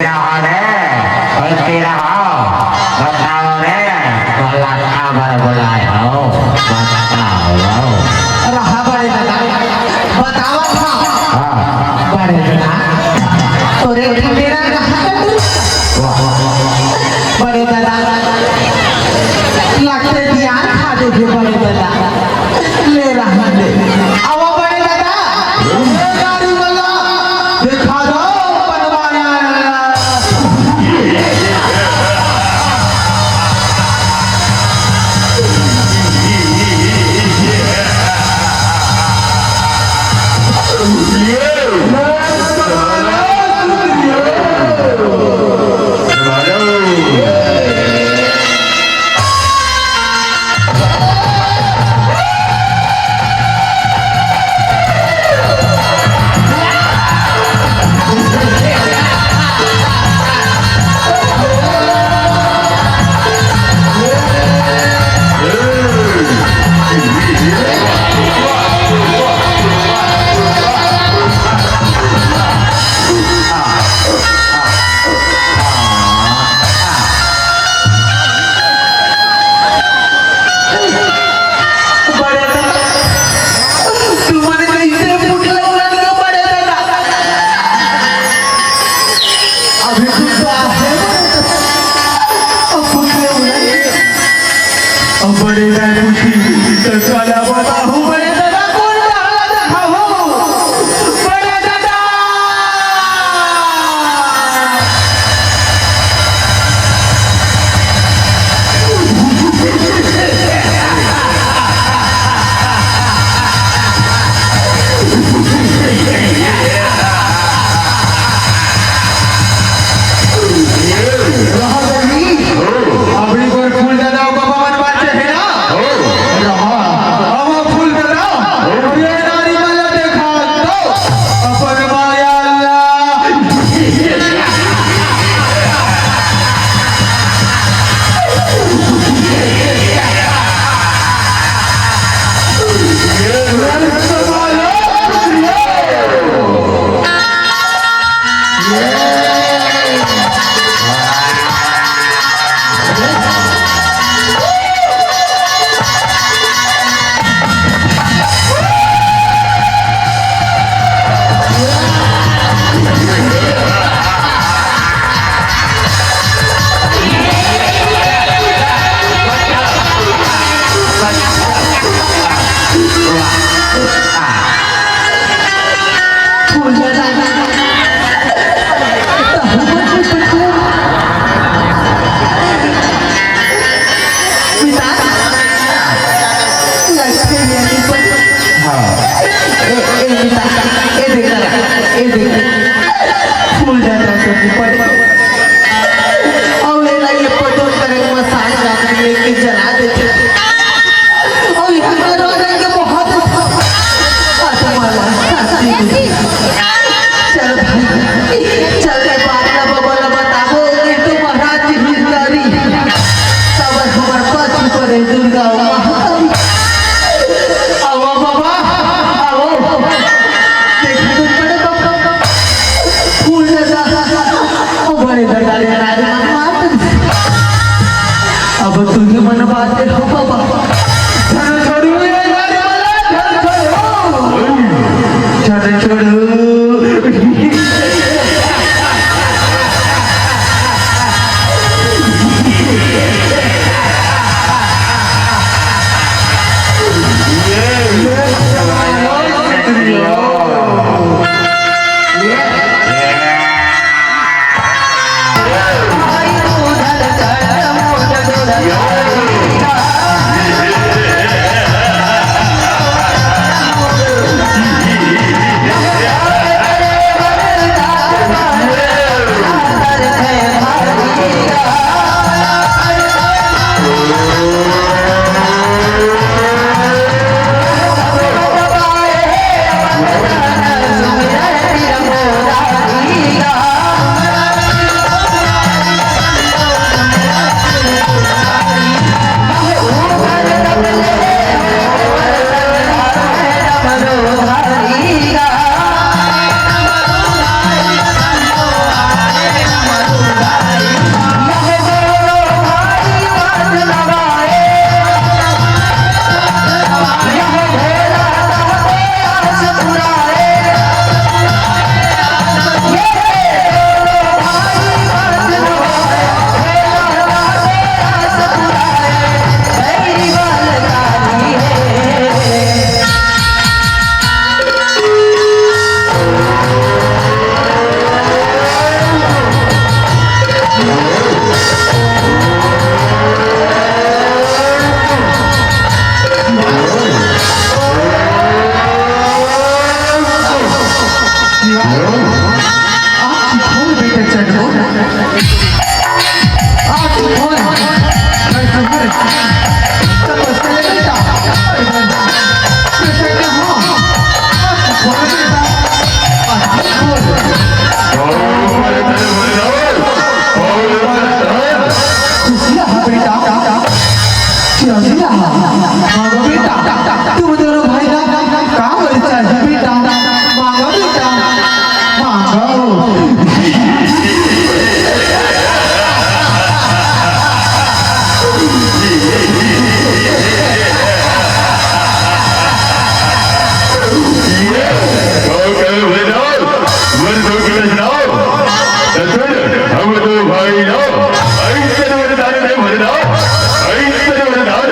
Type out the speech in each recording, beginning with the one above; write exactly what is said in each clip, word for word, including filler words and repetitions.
रहा रे, बइठे रहा, बताओ रे, भला काबर बुलाए हो, बताओ। रहा बड़े दादा, बतावत हँव। हाँ। बड़े दादा, तोरे ठंडेरा रहा कर तू। वाह, वाह, वाह, वाह। बड़े दादा, लगथे दियार खा देबे बड़े दादा। ले रहा ले। आवा बड़े दादा। ए गाड़ी वाला, देखा दो बनवाया। बड़े दादा, तुमन कइसे फुटले उड़न के बड़े दादा? अभी कुत्ता है बड़े दादा। अब फुटले उड़न के। अब बड़े दादा पूछी, तो काला बताहूँ बड़े दादा, कौन डाला दिखाहूँ? बड़े दादा! रहा गई। अबड़ी कोई फूल दादा बाबा मन बात है ना? रहा। अब फूल दादा, ये नारी मन देखा तो अपन माया ला। हाँ। ए, ए, बेटा, ए देख, ए देख, फूल जाता है तो ऊपर। अउ एला ये पटोर करे मसाज आके लेके जला देथे। अउ यहाँ का रोज आके बहुत अच्छा वाला शांति मिले। चल भाई, चल के बाबा ला बताबो, नहीं तो महाराज जी हिस्सारी। तब हमर पति परे दुर्गा माँ। आवो बाबा, आवो। देखो तो बड़े बाबा, फूल दादा, ओ बड़े दादा रे, नारी मन मात। अब तुझे मन बात हो बाबा। झन छोड़ू ये नारी मन, झन छोड़ू। झन छोड़ू। आज बोल, मैं तुम्हें तपस्या करता, कृतज्ञ हूँ। आज बोल बेटा, आज बोल। खुशियाँ है बेटा, खुशियाँ है। मांगो बेटा, तुम दोनों भाई ना काम करता है बेटा, मांगो बेटा, मांगो। हम दो भाई ना, ऐसे वरदान दे वरदान, ऐसे वरदान।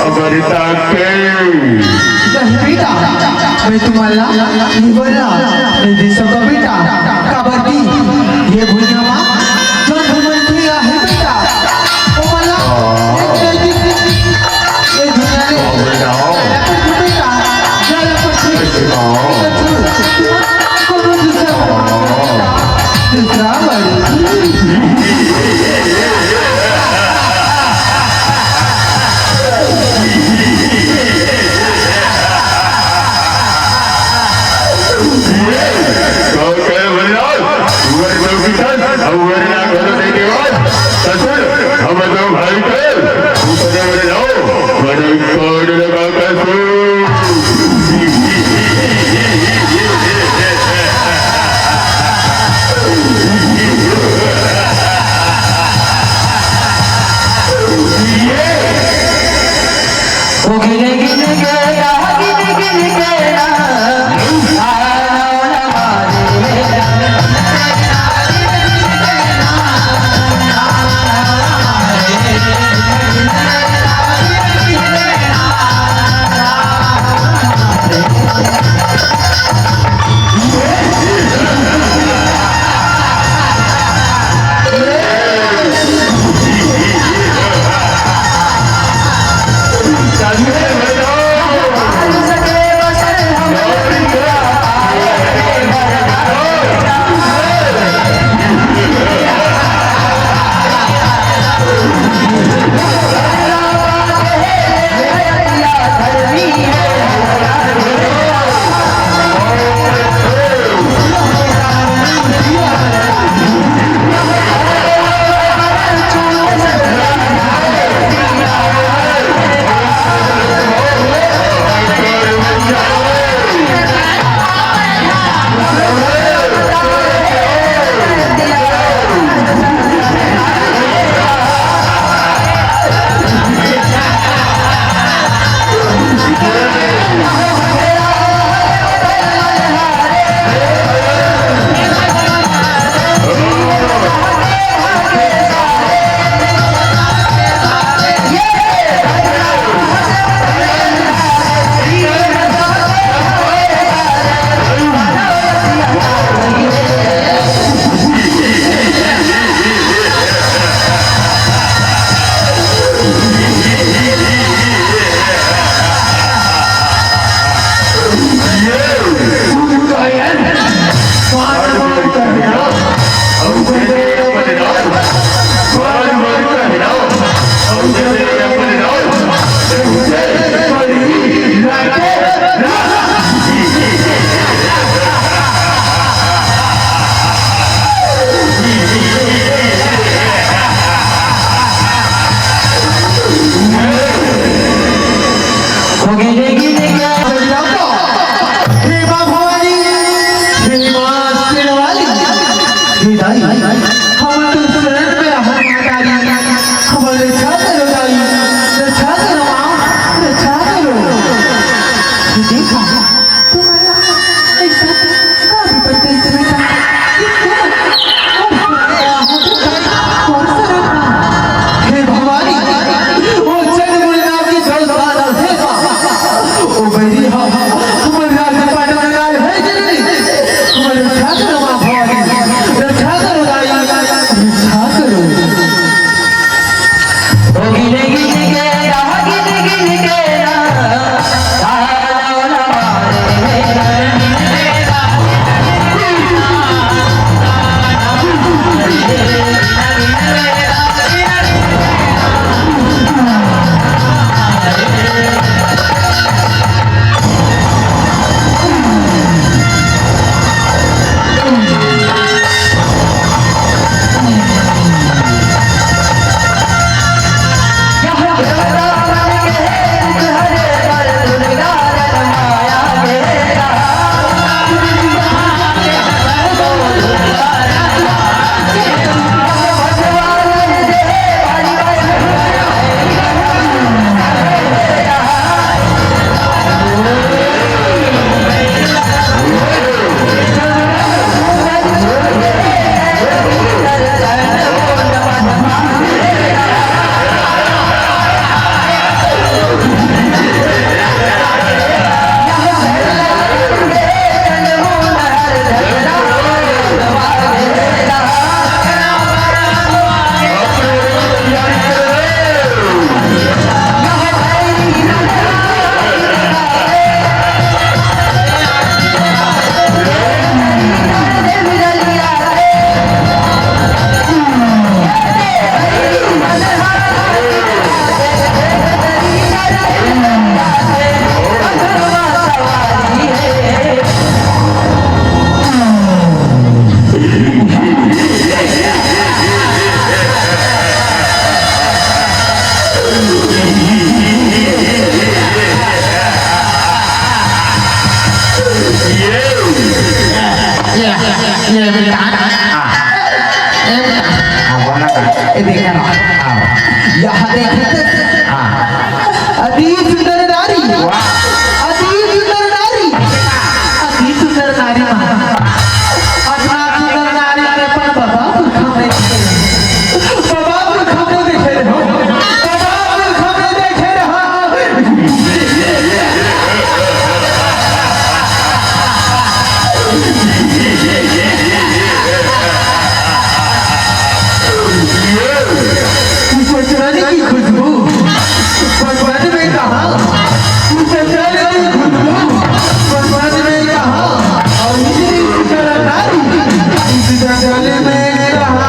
अमरता के। नहीं बेटा, मैं तुम्हारा निवला नहीं दे सको बेटा। काबर की ये भुइयां मां जौन भी मनखे आहे बेटा, ओ मला एक नजदीक ये दुनिया ले जाना पड़थे बेटा, जाना पड़थे। कोनो दूसरा दूसरा बारी। कहो कहे बलिदान, वरना घोर देखे बाद, ससुर, हम दो भाई के, ऊपर बड़े जाओ, बड़े कोड लगा कसो। हे माँ भवानी, हे माँ शेरावाली, हे दाई, हम तो शरण में आहन महतारी, हमर रक्षा करो दाई, रक्षा करो माँ, रक्षा करो। ये देखा, तुम्हारा ऐसा का विपत्ति से बेटा, ये क्या? हे भवानी, ओ चंद्रमुनि नाम की जलधारा है, ओ बैरी हा, हमर राज पाटन लाल है जननी, हमर रक्षा करो माँ भवानी, रक्षा देखा रहा। हाँ। यहाँ देखे थे। हाँ। अति सुंदर नारी। वाह। अति सुंदर नारी। अति सुंदर नारी मा। अतना सुंदर नारी के अपन बाबा पुरखा में देखे रहे। बाबा पुरखा में देखे रहे हो। बाबा पुरखा में देखे रहा। उस चंदन की खुशबू बचपन में कहाँ, उस चंदन की खुशबू बचपन में कहाँ, और इतनी सुंदर नारी इस जंगल में कहाँ।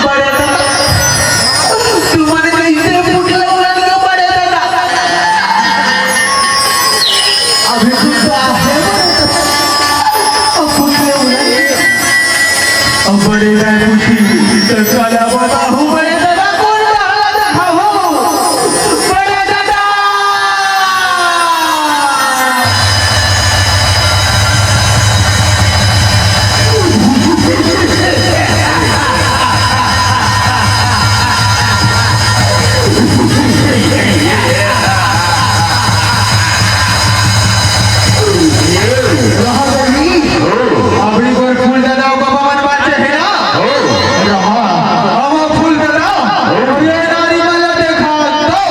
बड़े दादा, तुमन कइसे फुटला उड़ान के बड़े दादा? अभी कुत्ता है बड़े दादा। अब फुटला उड़ान के। अब बड़े दादा पूछी, तो काला बताहूँ बड़े दादा, कौन काला देखाहूँ? बड़े दादा! रहा गली, अबड़ी गोर फूल दादा, बाबा मन बाचे है ना? रहा, अब फूल दादा, ये नारी मन ला देखा तो,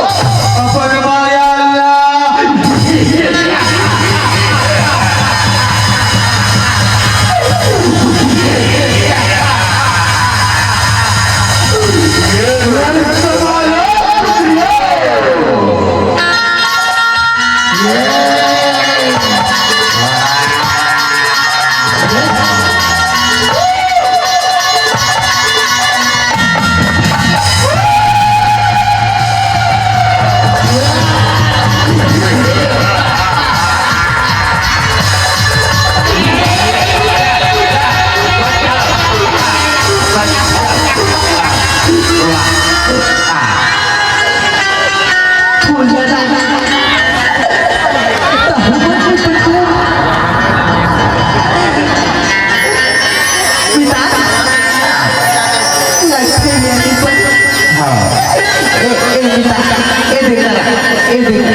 अपन माया ला। हाँ। ए, ए, बेटा, ए, देख, ए, देख।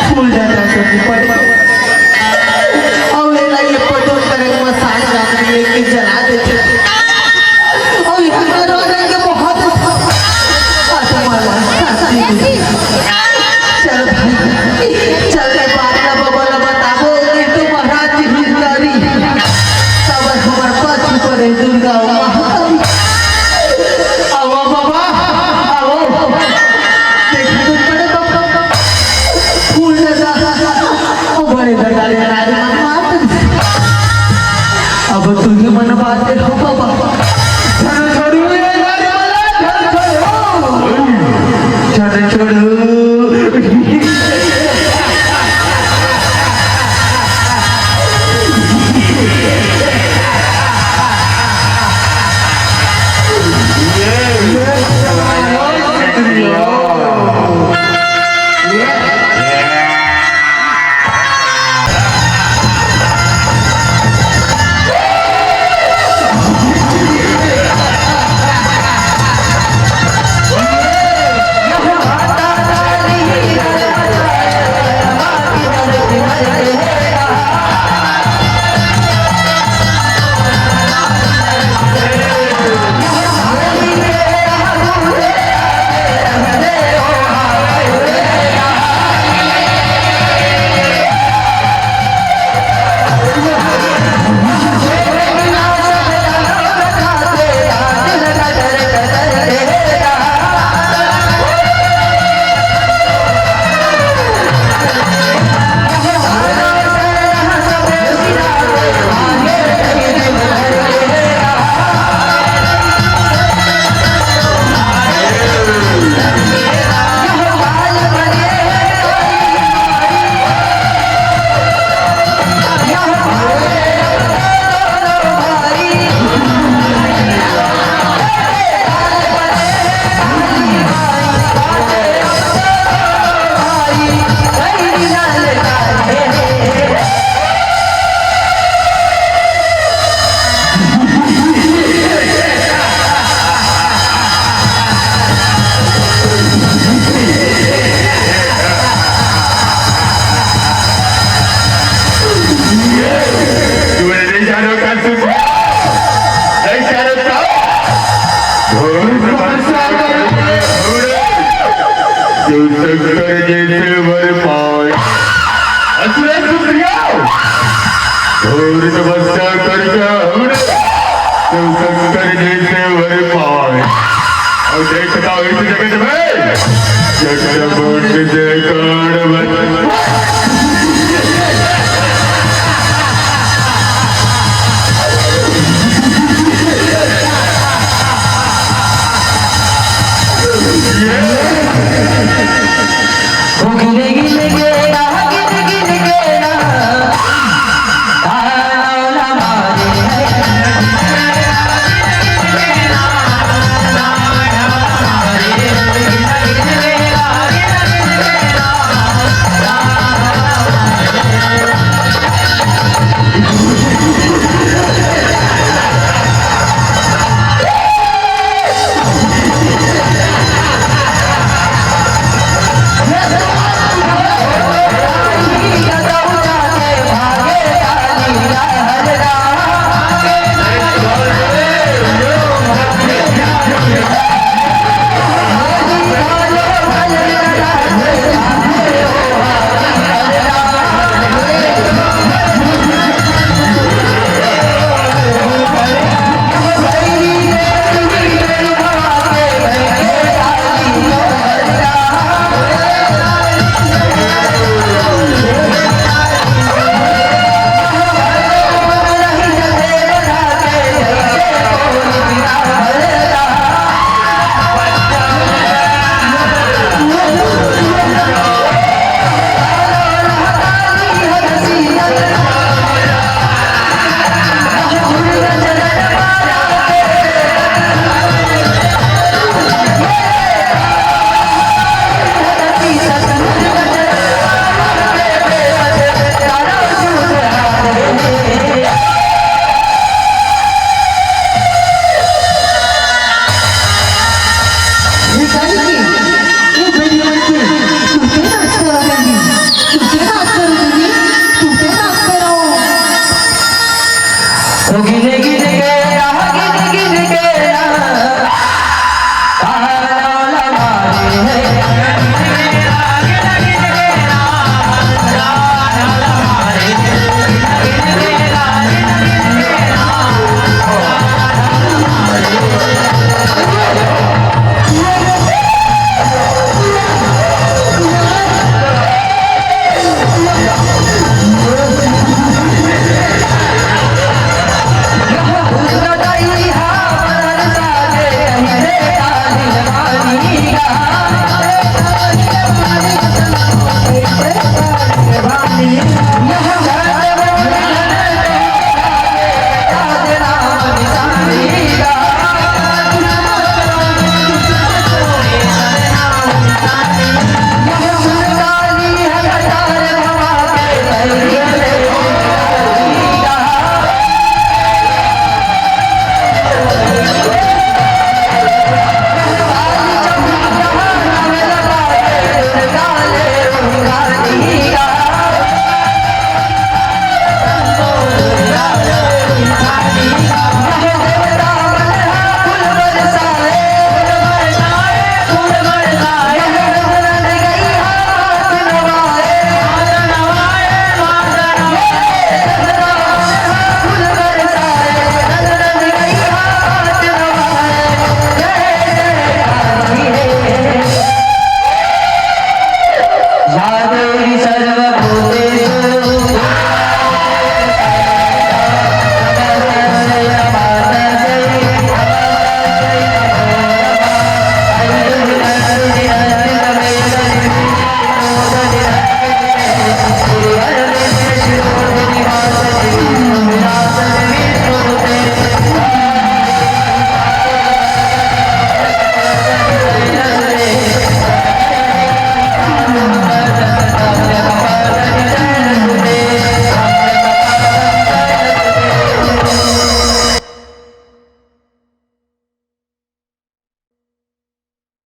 फूल दादा के ऊपर। अउ एला ये पटोर करे मसान डाल के जला देथे। अउ यहाँ करवा देंगे बहुत। आत्मा ला शांति मिले। चल भाई, चल के बाप ला बाबा ला बताबो, नहीं तो महाराज जी हिलकारी। तब हमर पाछू पड़े दुर्गा अउ महाकाली। आवो बाबा, आवो। देखो तो बड़े बाबा, फूल दादा, ओ बड़े दादा रे, नारी मन मात। अब तुही मन बाते हो बाबा। झन छोड़ू ये नारी मन, झन छोड़ू। झन छोड़ू। शिव शंकर जैसे वर पाए। असुर सुप्रिया, घोर तपस्या करके हमने शिव शंकर जैसे वर पाए। और देखता हूँ इस जगत में चंडमुंड जैकाण बन।